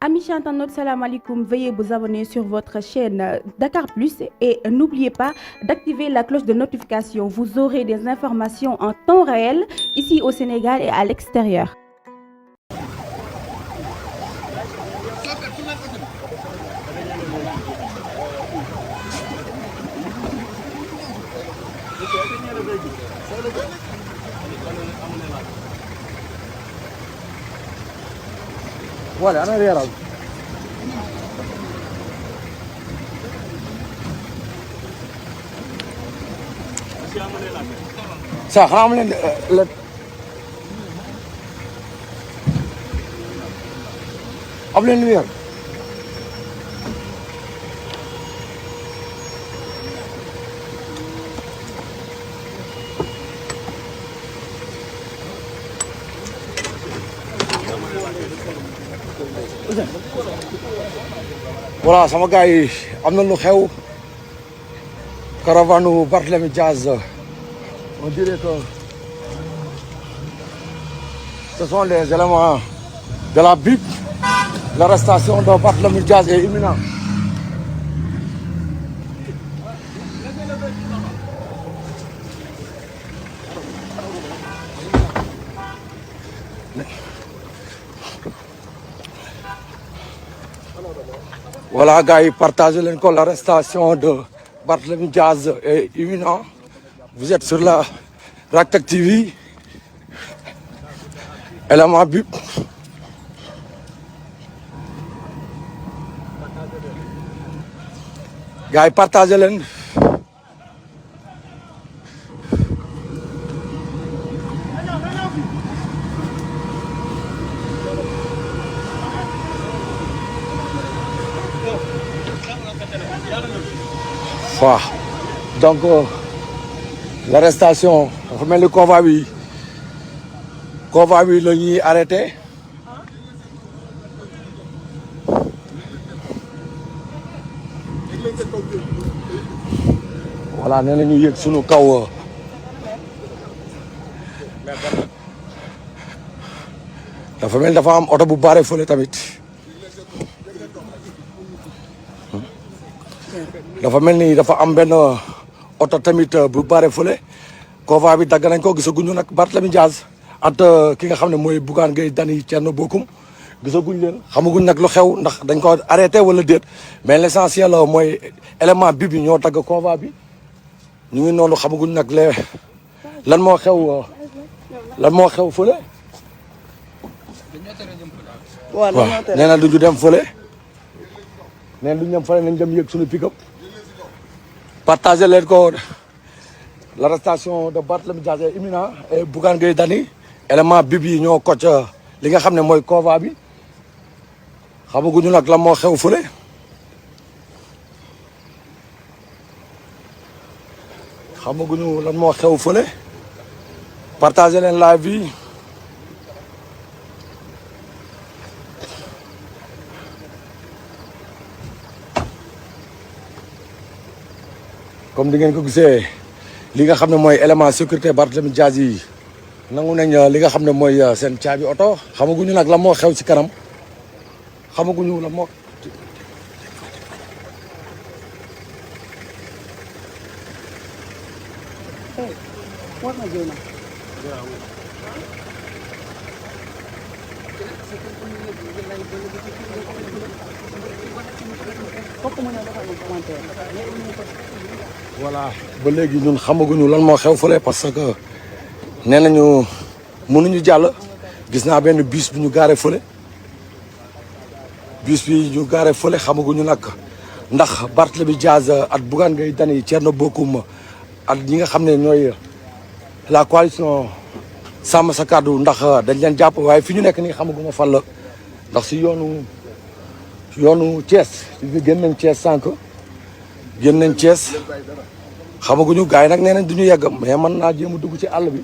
Amis internautes, salam alaikum. Veuillez vous abonner sur votre chaîne Dakar Plus et n'oubliez pas d'activer la cloche de notification. Vous aurez des informations en temps réel ici au Sénégal et à l'extérieur. Voilà, ana leeral sa xam leen la am leen weer voilà sama gars yi am na lu xew caravane Barthélémy Dias on dirait que ce sont les éléments de la BIP. L'arrestation de Barthélémy Dias est imminente. Voilà gars yi partagez leen ko, l'arrestation de Barthélémy Dias est imminente. Vous êtes sur la Raktak TV, élément BIP. Gars yi partagez leen. Waaw donc l'arrestation dafa mel ni convoi bi la ñuy arrêté voilà nee na ñu yëg sunu kaw dafa mel dafa am oto bu bare fële tamit dafa mel ni dafa am benn oto tamit bu bare fële convoi bi dagg nañ ko gisaguñu nag Barthélémy Dias at ki nga xam ne mooy Bougane Gueye Dany Thierno Bocoum gisaguñ leen xamaguñ nag lu xew ndax dañ ko arrêté wala déet mais l'essentiel mooy élément bi ñoo dagg convoi bi ñu ngi noonu xamaguñ nag lan moo xew fële waaw nee na duñu dem fële nee na duñu dem fële nañ dem yëg suñu pick-up partagé leen ko. L'arrestation de Barthélémy Dias est imminente et Bougane Gueye Dany élément bib yi ñoo kocc li nga xam ne mooy convoi bi xamaguñu nag lan moo xew fële partagé leen live bi comme di ngeen ko gisee li nga xam ne mooy élément sécurité Barthélémy Dias yi nangu nañ li nga xam ne mooy seen caabi oto xamaguñu nag la moo xew ci kanam xamaguñu la moo voilà ba léegi ñun xamaguñu lan moo xew fële parce que nee nañu mënuñu jàll gis naa benn bus bu ñu gaaree fële xamaguñu nag ndax Barthélémy Dias ak Bougane Gueye Dany Thierno Bocoum ak ñi nga xam ne ñooy la coalition Sàmm Sa Kàddu ndax dañ leen jàpp waaye fi ñu nekk nii xamaguma fan la ndax si yoonu Thiès génn nañ Thiès sànq xamaguñu gars yi nag nee nañ duñu yegg mais mën naa jéem a dugg ci àll bi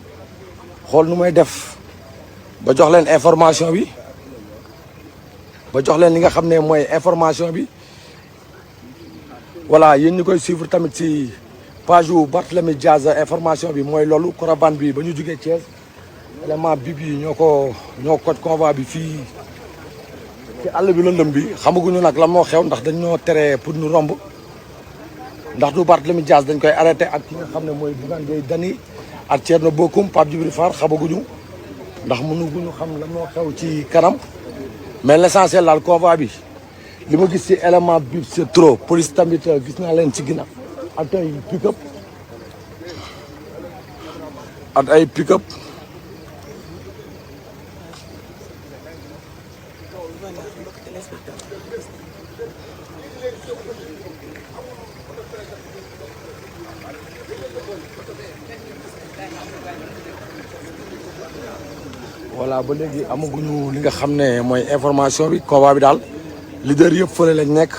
xool nu may def ba jox leen information bi li nga xam ne mooy information bi voilà yéen ñu koy suivre tamit ci page yu Barthélémy Dias information bi mooy loolu caravane bi ba ñu jugee Thiès élément bib yi ñoo ko convoi bi fii ci àll bi lëndëm bi xamaguñu nag lan moo xew ndax dañ ñoo tere pour ñu romb ndax du Barthélémy Dias dañ koy arrêté ak ki nga xam ne mooy Bougane Gueye Dany ak Thierno Bocoum Pape Djibril Fall xamaguñu ndax mënuguñu xam lan moo xew ci kanam mais l'essentiel daal convoi bi li ma gis ci élément bi c'est trop police tamit gis naa leen ci ginnaaw ak ay pick-up ak ay pick-up voilà ba léegi amaguñu li nga xam ne mooy information bi convoi bi daal leader yëpp fële lañ nekk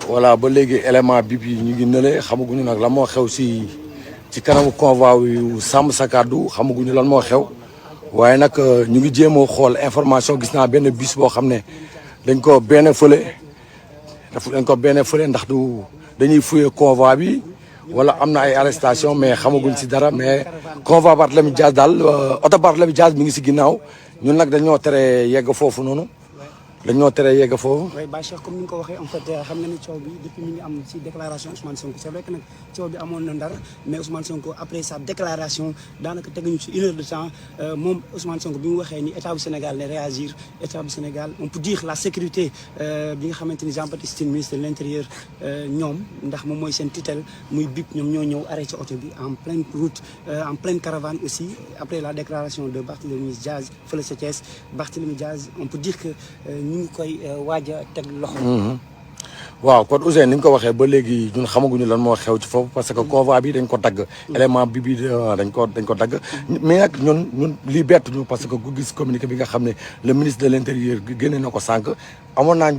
voilà ba léegi élément bi ñu ngi nële xamaguñu nag lan moo xew ci kanamu convoi yu sàmm sa kàddu xamaguñu lan moo xew waaye nag ñu ngi jéem a xool information gis naa benn bus boo xam ne dañ ko benn fële ndax du dañuy fouiller convoi bi wala am na ay arrestation mais xamaguñ si dara mais convoi Barthélémy Dias daal oto Barthélémy Dias mi ngi si ginnaaw ñun nag dañoo tere yegg foofu noonu dañoo tere yegg foofu. oui Baye Cheikh comme ni nga ko waxee en fait xam nga ni coow bi depuis mi ngi am ci déclaration Ousmane Sonko c'est vrai que nag coow bi amoon na Ndar mais Ousmane Sonko après sa déclaration daanaka teguñu ci 1 heure de temps moom Ousmane Sonko bi mu waxee ni état bu Sénégal ne réagir état bu Sénégal on peut dire la sécurité bi nga xamante ni Jean-Baptiste Tine ministre de l'intérieur ñoom ndax moom mooy seen tutelle muy BIP ñoom ñoo ñëw arrêté oto bi en pleine route en pleine caravane aussi après la déclaration de Barthélémy Dias fële sa Thiès Barthélémy Dias on peut dire que ñu ngi koy waaj a teg loxo. waaw kon Ousseyn ni nga ko waxee ba léegi ñun xamaguñu lan moo xew ci foofu parce que convoi bi dañ ko dagg. élément bi dañ ko dagg. mais nag ñun lii bett ñu parce que ku gis communiqué bi nga xam ne le ministre de l'intérieur génne na ko sànq amoon naa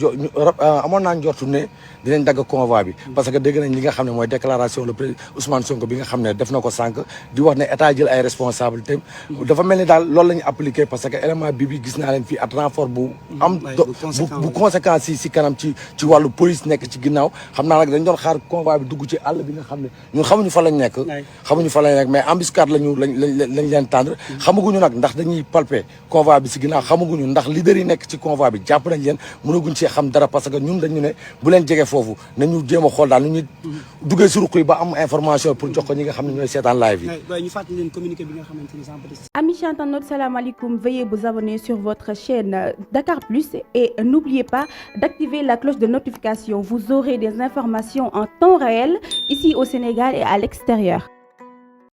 njortu ne dinañ dagg convoi bi. parce que dégg nañ li nga xam ne mooy déclaration le président Ousmane Sonko bi nga xam ne def na ko sànq di wax ne état jël ay responsabilités. dafa mel ni daal loolu la ñu appliqué parce que élément bi gis naa leen fii at renfort bu am. bu conséquence yi si kanam ci wàllu police nekk ci ginnaaw xam naa nag dañ doon xaar convoi bi dugg ci àll bi nga xam ne ñun xamuñu fa lañ nekk. mais embuscade lañ leen tendre. xamaguñu nag ndax dañuy palper convoi bi si ginnaaw xamaguñu ndax leader yi nekk ci convoi bi jàpp nañ leen mënaguñ ci xam dara parce que ñun dañu ne bu leen jege foofu nañu jéem a xool daal nu ñuy duggee si ruq yi ba am information pour jox ko ñi nga xam ne ñooy seetaan live yi. ñu fàttali leen communiqué bi nga xamante ni Amis internautes, salam alaikum. Veuillez vous abonner sur votre chaîne Dakar Plus et n'oubliez pas d'activer la cloche de notification. Vous aurez des informations en temps réel ici au Sénégal et à l'extérieur.